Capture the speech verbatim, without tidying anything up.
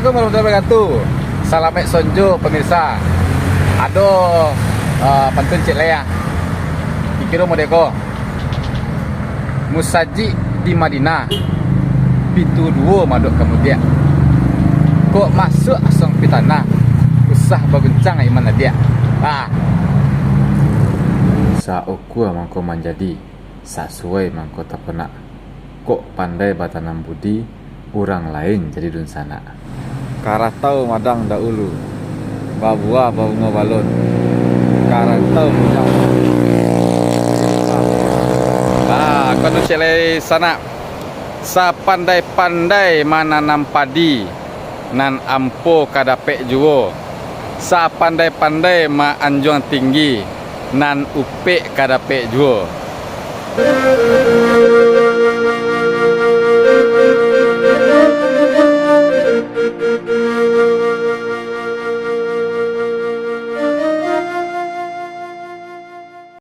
Assalamualaikum warahmatullahi wabarakatuh. Salamaik sonjo, pamirsa. Ado, eh, pantun ciek lai, ah. Kiro-kiro model ko. Musajik di Madinah, pintu duo madok ka mudiak. Kok masuak asuang pitanah, usah baguncang iman adiak. Ah. Saukua mangko manjadi, sasuai mangko taponak. Kok pandai batanam budi, urang lain jadi dunsanak. Karatau madang daulu, babuah babungo balun. Karatau bujang. Ah, ko tu ciek lai sanak. Sapandai-pandai mananam padi, nan ampo ka dapek juo. Sapandai-pandai ma-anjuang tinggi, nan upek ka dapek juo.